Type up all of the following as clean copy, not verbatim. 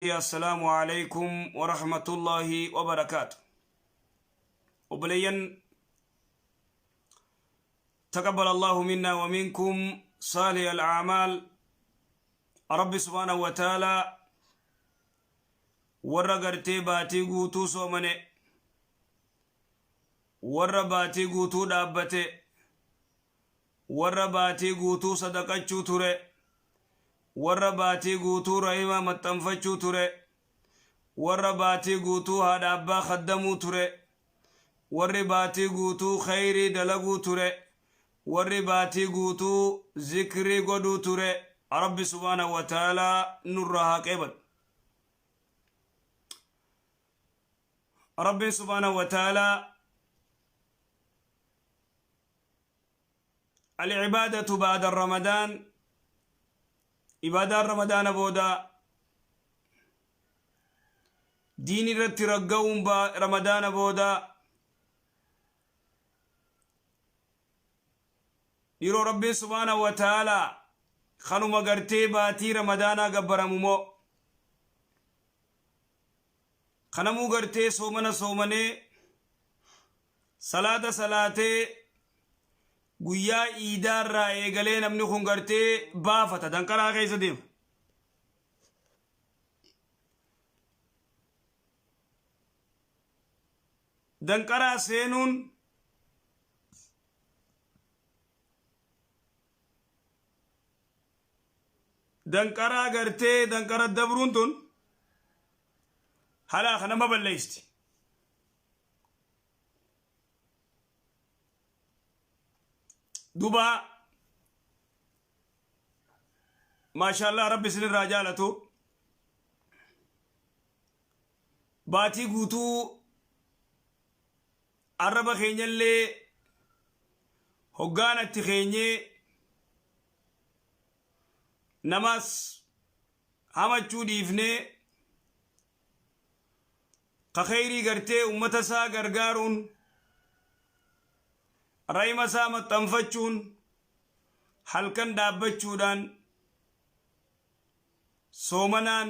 Assalaamu alaikum wa rahmatullahi wa barakaatu. Obboleeyyan, taqabbal Allahu minna wa minkum saalih al-a'maal. Rabbi subhaanahu wa ta'ala warra gartee baatii guutuu soomane, warra baatii guutuu dhaabbate, warra baatii guutuu sadaqachuu ture, warra baatii guutuu rahima maxxanfachuu ture, warra baatii guutuu haadha abbaa khaddamuu ture, warri baatii guutuu kheyrii dalaguu ture, warri baatii guutuu zikrii godhuu ture, Rabbi subhaanahu wa ta'aalaa nurraa haa qeebalu. Rabbiin subhaanahu wa ta'aalaa Al-ibaadatu ba'da Ramadaan, ibaadaan Ramadaana booda, diin irratti ragga'uun Ramadaana booda, dhiiroo Rabbiin subhaanahu wa ta'aalaa kanuma gartee baatii Ramadaanaa gabbaramu moo kanamuu gartee soomana soomanee salaata salaatee guyyaa iidaa irraa eegalee namni kun gartee baafata danqaraa keessa deema. Danqaraa seenuun danqaraa gartee danqara dabruun tun halaa kana nama balleessti. Duba maashaallah, rabbi isinirraa jaalatu. Baatii guutuu arraba keenyallee hoggaanatti keenyee namas hamachuu dhiifnee, ka kheyrii gartee ummata isaa gargaaruun, rahima isaa maxxanfachuun, halkan dhaabbachuudhaan, soomanaan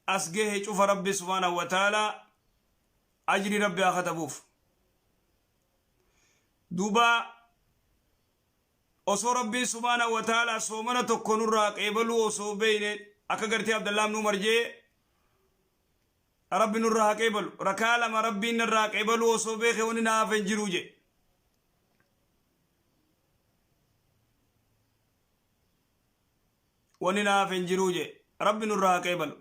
as gahe cufa Rabbi subhaanahu wa ta'aalaa ajrii Rabbi haa katabuuf. Duuba osoo Rabbiin subhaanahu wa ta'aalaa soomana tokko nurraa qeebaluu osoo beeyne, akka gartee Abdallah ibn Umar jee, Rabbi nurraa haa qeebalu, rakaa lama Rabbiin narraa qeebaluu osoo beeke wanni na hafe hin jiru jee. Wanni na hafe hin jiru jee. Rabbi nurraa haa qeebalu.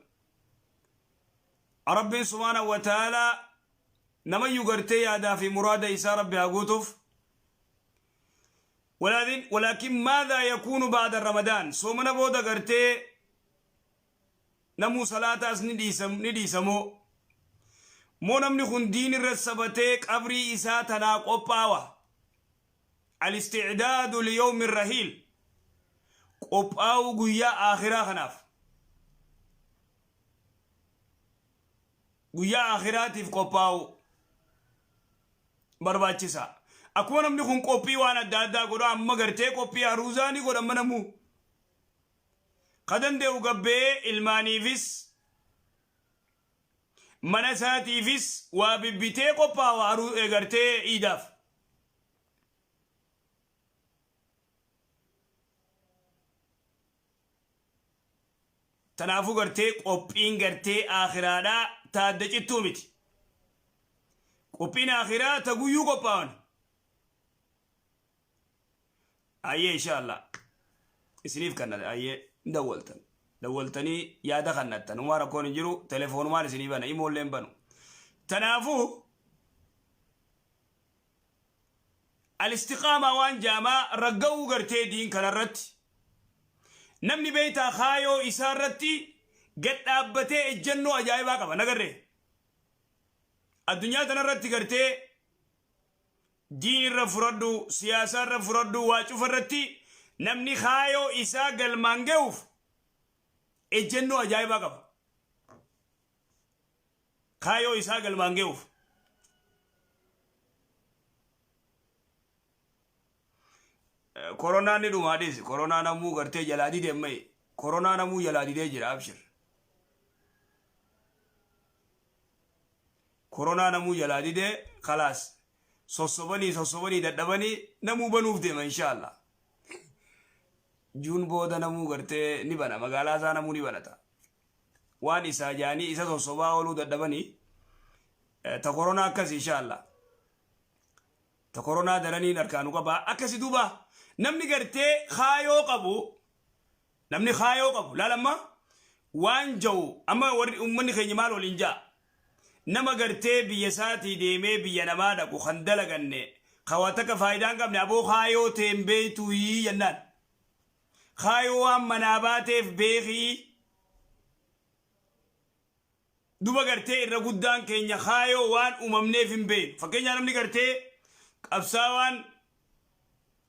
Rabbiin subhaanahu wa ta'aalaa namayyuu gartee yaadaa fi muraada isaa Rabbi haa guutuuf. Walaakin maadhaa yakuunu ba'da Ramadaan? Soomana booda gartee namuu salaataas ni dhiisamoo? Moo namni kun diin irra sabatee qabrii isaa tanaa qophaawa? Al-isticdaadu liyawmi rahiil, qophaa'uu guyyaa aakhiraa kanaaf. Guyyaa aakhiraatiif qophaa'uu barbaachisa. Akkuma namni kun qophii waan adda addaa godhu, amma gartee qophii aruuzaa ni godha namuu. Ka danda'u gabbee ilmaaniifis mana isaatiifis waa bibbitee qophaawa gartee iidaaf. Tanaafuu gartee qophiin gartee aakhiraadhaa ta adda cittuu miti. Qophiin aakhiraa ta guyyuu qophaawan. Ayyee, insha Allah. Isiniif kanna ayyee dawwaltan. Dawwaltanii yaada kannattan. Umaa rakkoon hin jiru, telefoonumaan isinii bana, imoollee hin banu. Tanaafuu al-istiqaamaa waan jaamaa ragga'uu gartee diin kanarratti namni beektaa kaayoo isaa irratti gad dhaabbatee ejjennoo ajaa'ibaa qaba nagarree addunyaa tanarratti gartee diin irra furadhu, siyaasaa irra furadhu, waa cufa irratti namni kaayoo isaa galmaan ga'uuf ejjennoo ajaa'ibaa qaba. Kaayoo isaa galmaan ga'uuf. Koronaan ni dhumaa dhiisi. Koronaan ammoo gartee jalaa dide ammayi. Koronaa namuu jalaa didee jira abshir. Koronaa namuu jalaa didee kalaas sossobanii sossobanii dadhabanii namuu banuuf deema inshaallah. Juun booda namuu gartee ni bana magaalaa isaa namuu ni banata. Waan isaa jaanii isa sossobaa ooluu dadhabanii ta koronaa akkas inshaallah. Ta koronaa daraniin harkaa nu qabaa akkasi duuba namni gartee kaayoo qabu namni kaayoo qabu laal amma waan ja'u amma warri ummanni keenya maal waliin ja'a nama gartee biyya isaatii deemee biyya namaa dhaqu kan dalaganne kan waa takka faayidaa hin qabne aboo kaayoo teen beektuuyii jennaan kaayoo waan manaa baateef beekii. Duba gartee irra guddaan keenya kaayoo waan uumamneef hin beeknu. Fakkeenyaa namni gartee qabsaawaan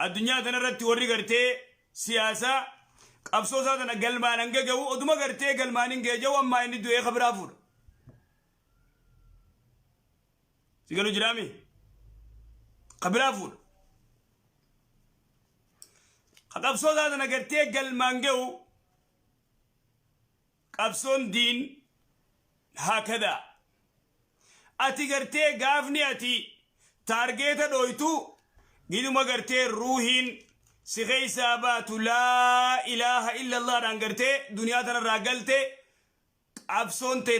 addunyaa tana irratti warri gartee siyaasaa qabsoo isaa tana galmaan hanga gahu oduma gartee galmaan hin ga'e ammaa inni du'ee ka biraa fuudha. Si galu jiraami? Ka biraa fuudha. Ka qabsoo isaa tana gartee galmaan gahu Qabsoon diin haakadaa. Ati gartee gaafni ati taargeeta dhooytu giduma gartee ruuhiin si keessaa baatu laa ilaaha illallaadhaan gartee duniyaa tanarraa galte qabsoon tee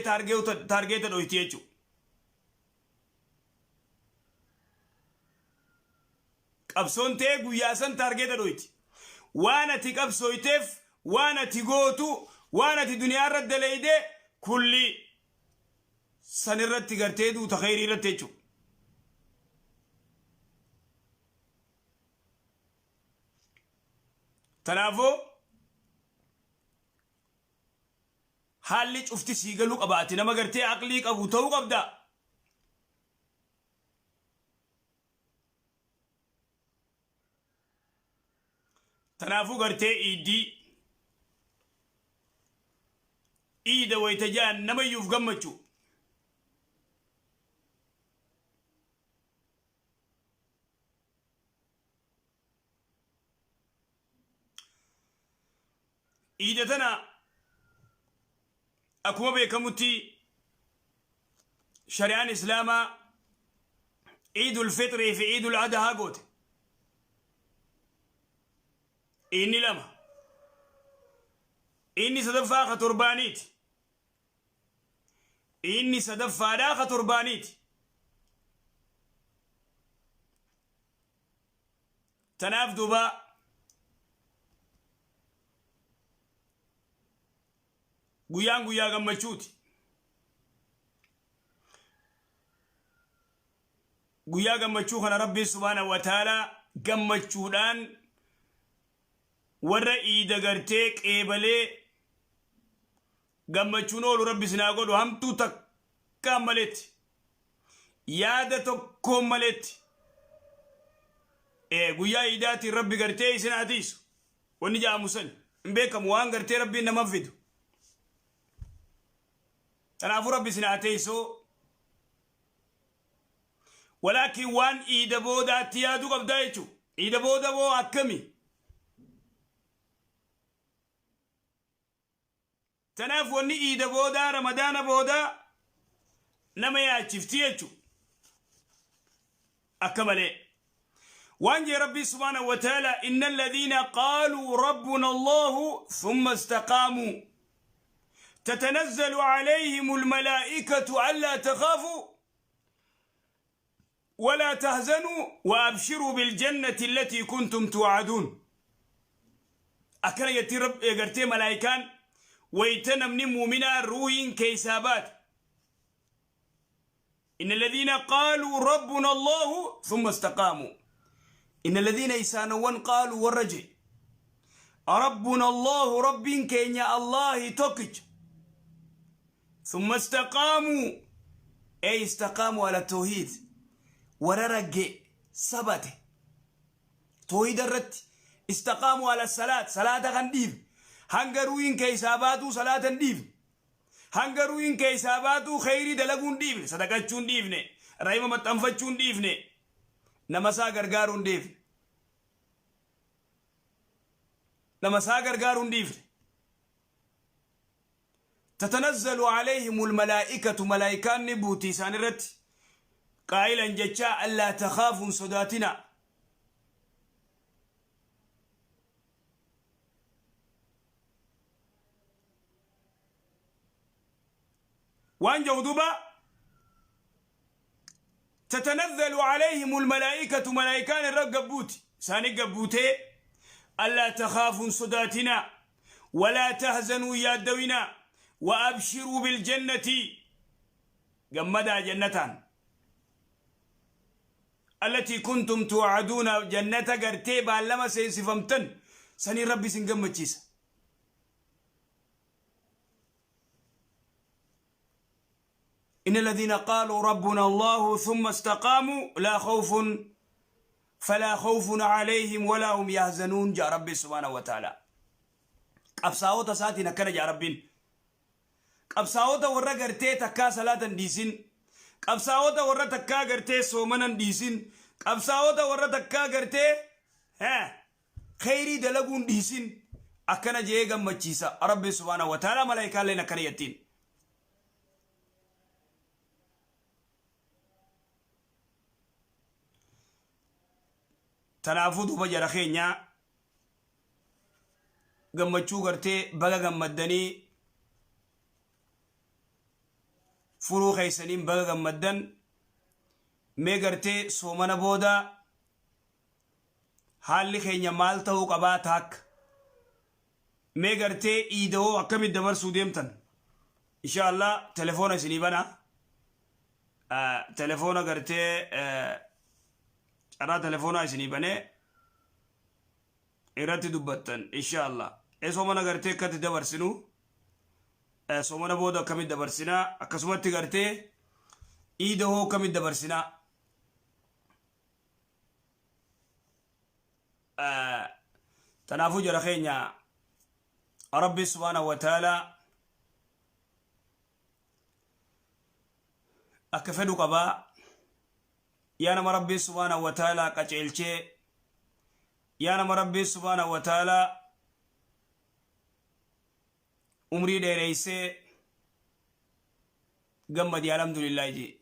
taargeeta dhooyti jechuudha. Qabsoon tee guyyaa san taargeeta dhoyti. Waan ati qabsooyteef, waan ati gootu, waan ati duniyaa irratti daleyde kulli san irratti gartee duuta kheyrii irratti jechuudha. Tanaafuu haalli cufti sii galuu qaba. Ati nama gartee aqlii qabu ta'uu qabda. Tanaafuu gartee iiddii iida wayta ja'an namayyuuf gammachu. Iida tana akkuma beekamutti shari'aan islaamaa iidul fixrii fi iidul adahaa goote. Inni lama. Inni sadaffaa ka torbaaniiti. Inni sadaffaadhaa ka torbaaniiti. Tanaaf duuba guyyaan guyyaa gammachuuti. Guyyaa gammachuu kana Rabbiin subhaanahu wa ta'aalaa gammachuudhaan warra iida gartee qeebalee gammachuun oolu Rabbi isin haa godhu hamtuu takkaan maletti yaada tokkoon maletti guyyaa iidaatiin Rabbi gartee isin haa tiisu. Wanni ja'amu san hin beekamu waan gartee Rabbiin nama fidu. Kanaafuu Rabbi isin haa teessoo. Walaakin waan iida boodaatti yaaduu qabdaa jechuudha. Iida booda boo akkami? Tanaaf wanni iida boodaa ramadaana boodaa nama yaachifti jechuudha. Akka malee. Waan jee Rabbii subhaanahu wa ta'ala inna alladhiina qaaluu rabbuna Allahu thumma istaqaamuu tatanazzalu alayhim almalaa'ikatu allaa takhaafuu ولا تحزنوا وأبشروا بالجنة التي كنتم توعدون akkana jetti rab gartee malaayikaan wayta namni muuminaa ruuhiin keessaa baate إن الذين قالوا ربنا الله ثم استقاموا إن الذين إسانوان قالوا ورجي ربنا الله رب كينيا الله توكج ثم استقاموا أي استقاموا على التوحيد وررج سبته Toohida irratti istaqaamuu ala salaat salaata kan dhiifne hanga ruuhiin keessaa baatuu salaata hin dhiifne hanga ruuhiin keessaa baatuu kheyrii dalaguu hin dhiifne sadaqachuu hin dhiifne rahima maxxanfachuu hin dhiifne nama isaa gargaaruu hin dhiifne nama isaa gargaaruu hin dhiifne. Tatanazzalu alayhimul malaa'ikatu, malaa'ikaan ni buuti isaan irratti, qaa'ilan jechaa, allaa takhaafu hin sodaatinaa. Waan jedhu duuba, tatanazzalu alayhimul malaa'ikatu, malaa'ikaan irra gabbuuti isaanii gabbuutee, allaa takhaafu hin sodaatinaa, walaa tahzanuu yaaddawinaa, wa abshiruu biljannati, gammadaa jannataan, allatii kuntum tuucaduuna, jannata gartee baallama seensifamtan saniin Rabbi isin gammachiisa. إن الذين قالوا ربنا الله ثم استقاموا لا خوف فلا خوف عليهم ولا هم يحزنون جاء ربي سبحانه وتعالى. Qabsaa'ota isaatiin akkana jaa Rabbiin. Qabsaa'ota warra gartee takkaa salaatan dhiisin, qabsaa'ota warra takkaa gartee soomanan dhiisin, qabsaa'ota warra takkaa gartee kheyrii dalaguun dhiisin, akkana je'ee gammachiisa Rabbiin subhaanahu wa ta'ala. Malaayikaalleen akkana jettiin. Tanaafuu duuba jara keenya, gammachuu gartee baga gammaddanii, furuu keessaniin baga gammaddan. Mee gartee soomana booda haalli keenya maal ta'uu qabaa taakka? Mee gartee iidawoo akkamitti dabarsuu deemtan? Insha Allah telefoona isinii bana. Telefoona gartee carraa telefoonaa isinii banee irratti dubbattan insha Allah. Soomana gartee akkatti dabarsinu, soomana booda akkamitti dabarsinaa, akkasumatti gartee iidawoo akkamitti dabarsinaa? Tanaafuu jara keenya, Rabbi subhaanahu wa ta'ala akka fedhu qabaa. Yaa nama Rabbi subhaanahu wa ta'ala qaceelchee, yaa nama Rabbi subhaanahu wa ta'ala umrii dheereysee, gammadi, alhamdulillahi jee.